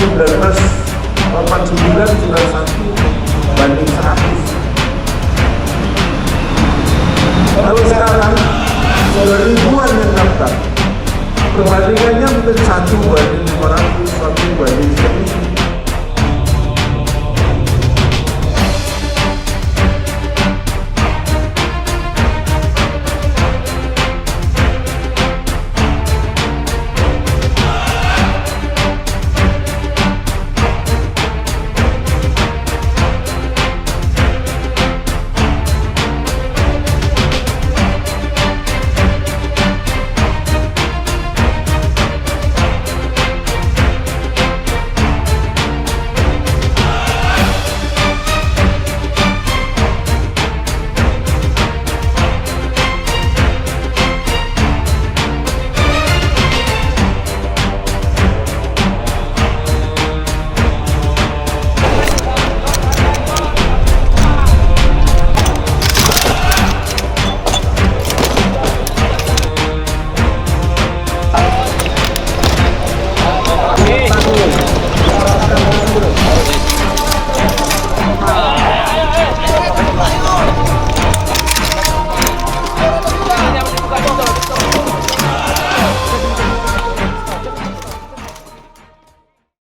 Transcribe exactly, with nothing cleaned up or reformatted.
Sembilan belas delapan sembilan sudah satu banding seratus. Kalau sekarang, sudah ribuan yang daftar. Perbandingannya mungkin satu banding lima ratus, satu banding seribu.